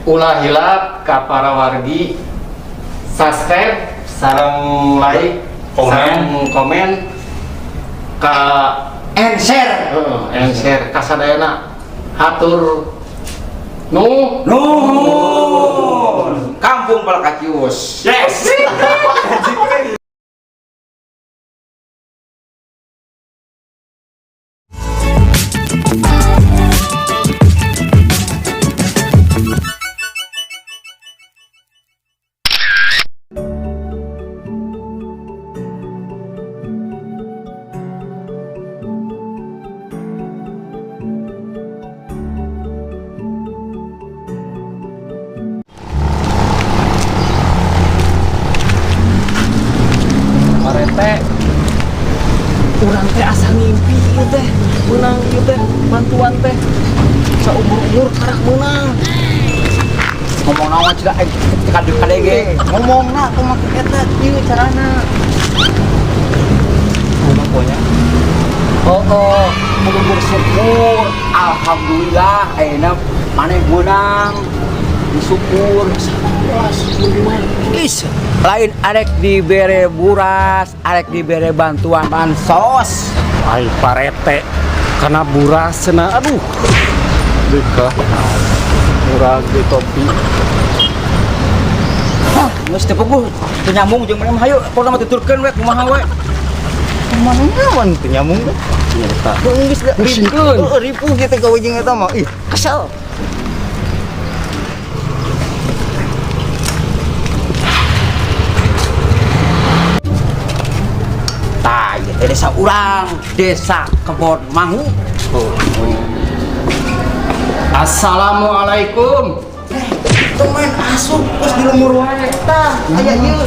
Ulah hilap ka para wargi subscribe sareng like, Komen. Sareng komen ka And share. Heeh, and share ka sadayana. Hatur nu Nuhun. Kampung Palakacius. Yes. Parete, urang teh asa ngimpi ieu teh meunang ieu teh bantuan teh, saumur-umur karak meunang. Ngomong naon cida kade kadege. Ngomongna kumaha eta ieu carana. Ngomong pokoknya. Oh, kudu bersyukur. Alhamdulillah ayeuna maneh meunang. Disyukur. Is, lain arek dibere buras, arek dibere bantuan bansos. Ai parete karena buras cenah, aduh. Deka. Murah di topi. Hah, geus teu puguh, teu nyambung jeung maneh mah, hayu pokona mah tuturkeun we kumaha we. Kumaha nyaman teu nyambung teh. Nyata. Geus da Pusingkeun. Heeh, ripuh kieu teh gawe jeung eta mah. Ih, kesel. Tah, ieu teh desa urang, Desa Kebon Mangu. Assalamualaikum. Tuh main asup geus di lembur wae tah. Aya ieu.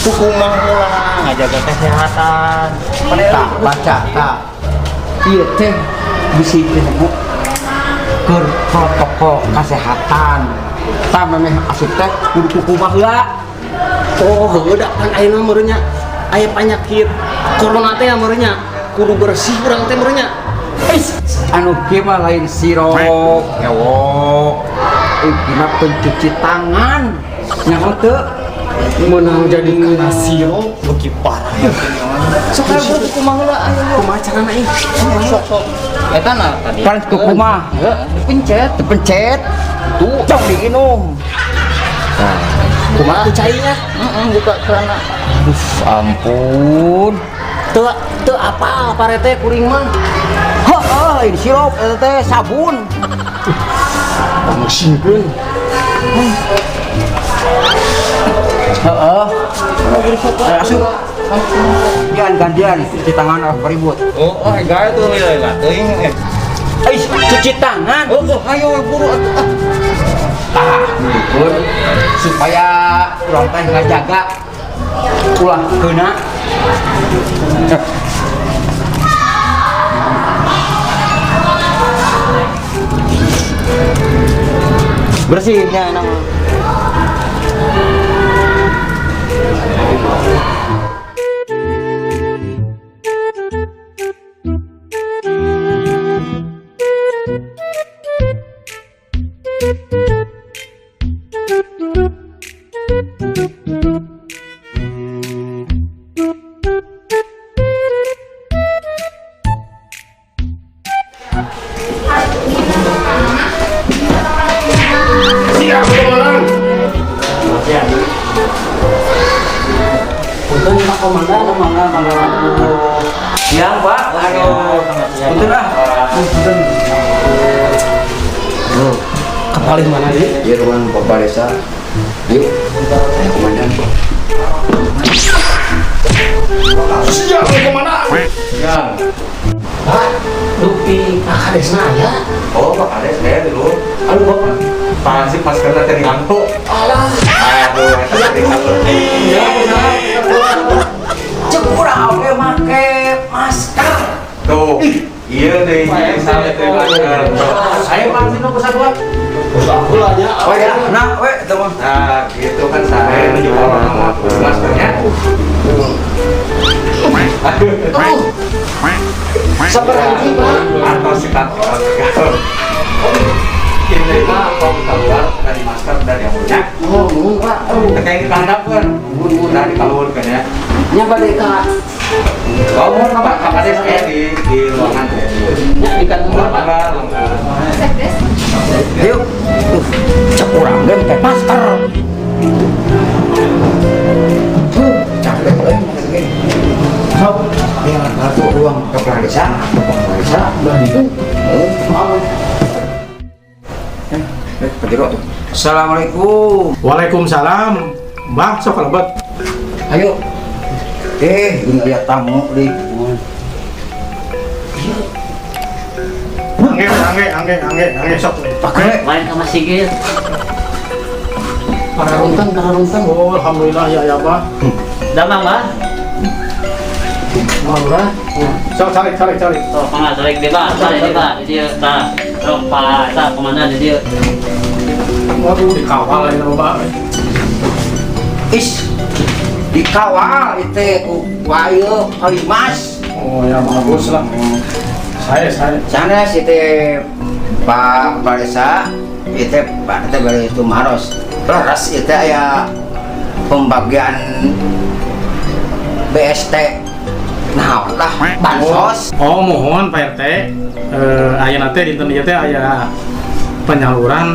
Kumaha heula ngajaga kesehatan. Tah, baca tah. Ieu teh bisi teh bu keur protokol kesehatan. Tah memeh asup teh kudu kukumaha heula. Oh, heueuh da pan ayeuna meureun nya aya penyakit corona teh meureun nya. Kudu bersih urang teh meureun nya. Is, anu kieu mah lain sirup, ewok. Ieu mah pencuci tangan. Nyaho teu? Meunang jadi kana sirup. Beuki parah ya. Sok ayo kumaha heula ayo. Kumaha carana ih? Sok sok. Eta na tadi. Pan kukumaha? Pencet. Dipencet. Tuh, cok diinum. Kumaha tuh cainya? Heeh, buka celana. Ampun. Teu teu apa parete kuring mah. Heeh, lain sirup eta teh sabun. Pamusingkeun. Heeh. Asup. Gantian, gantian cuci tangan ah ribut. Oh, gae tuh lila teuing eh. Eh, cuci tangan. Oh, ayo buru atuh. Ah. Tah, dukun supaya urang teh ngajaga ulah keuna. Bersihnya enak. Siap komandan. Punten Pak Komandan, mangga mangga. Siang Pak, aduh. Punten ah. Punten. Kapalih mana deui? Iya ruangan Bapak Desa. Yuk, saya komandan. Siap komandan. Ya. Pak, dupi Pak Kadesna aya. Oh, Pak Kades saya dulu. Aduh Bapak. Apaan sih maskernya tadi ngantuk? Alah. Aduh, eta tadi ngantuk. Iya, Cek urang oge make masker. Tuh, iya deh, saya teh masker. Saya masih nunggu satuan. Aku lah nya. Oh ya, nah, we, itu mah. Nah, gitu kan saya juga orang mau maskernya. Aduh. Sabar lagi, Pak. Atau sikat sikat. Ini mah kalau keluar dari masker. Cek urang ge make masker. Capek euy make. Sok, ya kartu uang kepala desa, kepala desa, begitu. Oh, eh, Pak Jero tuh. Assalamualaikum. Waalaikumsalam. Mbah, sok kalebet. Ayo. Eh, ini lihat tamu di. Angge, angge, angge, angge, angge sok. Pakai. Lain sama Sigit. Para runten, para runten. Oh, alhamdulillah ya ya, Bah. Damang, Bah. Mangga. Sok cari, cari, cari. Oh, mangga tarik di, Bah. Tarik di, Bah. Di dieu, tah. Sok, Pak, tah komandan di dieu. Waduh, dikawal aja Mbah. Is dikawal itu ku wayo kalimas. Oh ya bagus lah. Saya. Sanes itu Pak Kepala Desa, itu Pak itu bari itu maros. Leres itu aya pembagian BST. Nah, lah bansos. Oh, mohon Pak RT. Eh, aya teh dinten ieu teh aya penyaluran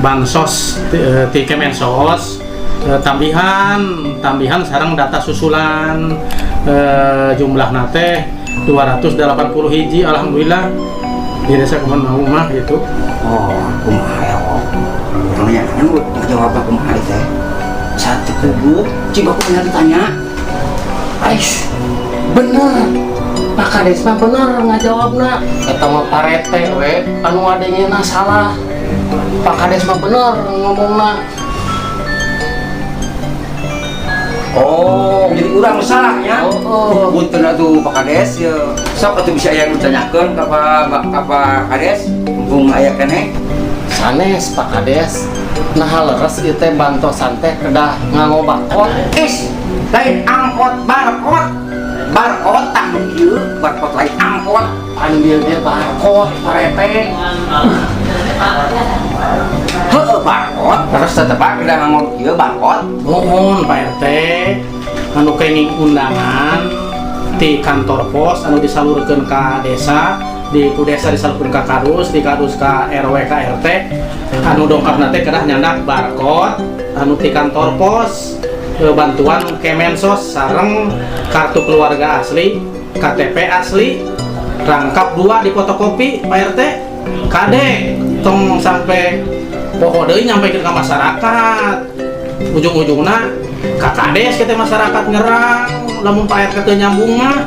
bansos ti Kemensos, tambihan tambihan sareng data susulan, jumlah teh 280 hiji, alhamdulillah di desa Kebon Maung mah gitu. Oh, kumaha ya? Urangnya kan ngajawab kumaha teh. Satu kubu, cing aku pernah ditanya. Ais, bener. Pak Kades mah bener ngajawabna. Eta mah parete we, anu ngadengena salah. Pak Kades mah bener ngomongna. Oh, jadi urang salahnya. Oh, oh. Punten atuh Pak Kades ya. Sok atuh bisa aya nu ditanyakeun ka Pak Kades, mumpung aya keneh. Sanes Pak Kades. Nah leres ieu teh bantosan teh kedah nganggo barcode. Is, lain angkot barcode. Barcode tah nu kieu, barcode lain angkot. Pan dieu ge barcode parete. Heueuh barcode, terus tetep bae kedah nganggo kieu barcode. Mohon Pak RT anu kenging undangan di kantor pos anu disalurkeun ka desa, di ku desa disalurkeun ka kadus, di kadus ka RW ka RT, anu dongkapna teh kedah nyandak barcode anu ti kantor pos, bantuan Kemensos sareng kartu keluarga asli, KTP asli rangkap dua di fotokopi. Pak RT, kade tong sampai poho deui nyampekeun ka masyarakat, ujung-ujungna ka kades kita masyarakat ngerang lamun Pak RT teu nyambung mah.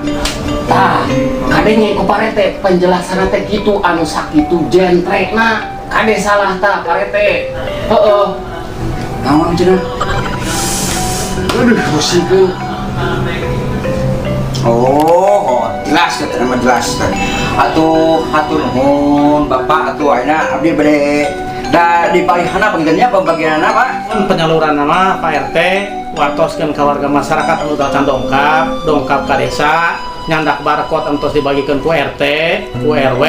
Tah, kade nya ku parete penjelasan teh kitu anu sakitu jentrekna. Kade salah tah parete. Heeh. Naon cenah? Aduh, pusingkeun. Oh, jelas ya, mah jelas. Atuh hatur nuhun Bapak atuh ayeuna abdi bade da di palihana panggilannya pembagianna Pak. Kan penyaluran nama Pak RT wartoskeun ka warga masyarakat anu can dongkap dongkap ka desa, nyandak barcode entos dibagikan ku RT ku RW,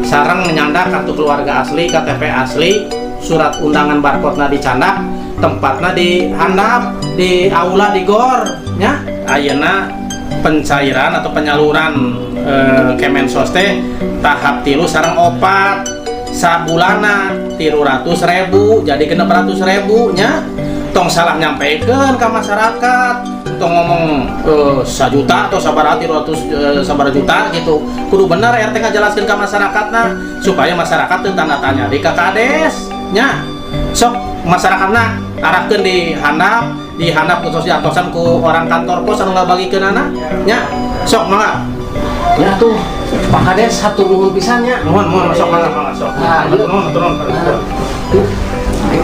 sareng nyandak kartu keluarga asli, KTP asli, surat undangan barcode na dicandak, tempatna di handap di aula di gor nya. Ayeuna pencairan atau penyaluran Kemensos teh tahap 3 sareng 4, sabulana 300.000 jadi 600.000 nya. Tong salah nyampaikan ke masyarakat, tong ngomong sajuta atau sabaraha 300, sabaraha juta gitu. Kudu bener RT ngajelaskeun ke masyarakat nah supaya masyarakat teu tanda tanya di ka kades nya. Sok masyarakatna arahkeun di handap, di handap khusus diantosan ku orang kantor pos anu ngabagikeun anak nya. Sok mangga. Ya tuh, Pak Kades hatur nuhun pisan nya. Mohon mohon, sok mangga mangga sok. Ah, iya. Nuhun, turun. Tuh. Ayo.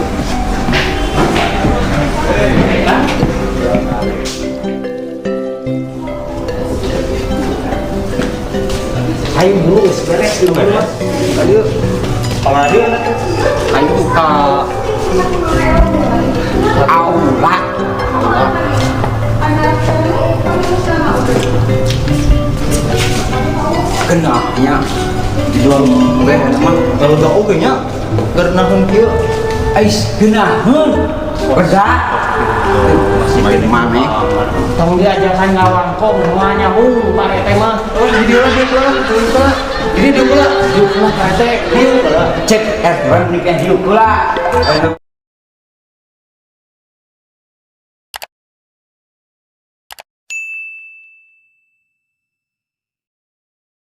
Ayo buru geus beres ieu mah. Ayo. Kamari. Ayo ka Aula. Kenanya dijual ge eta mah. Kalau gak oke nya, geurnaheun kieu. Ais geunaheun. Beda. Masih mana? Tong diajakan ngawangkong moal nyambung Pak RT mah. Oh, di dieu lah, di dieu lah, di dieu lah. Ini diuk heula. Diuk lah Pak RT. Diuk heula. Cek RT we mending diuk heula.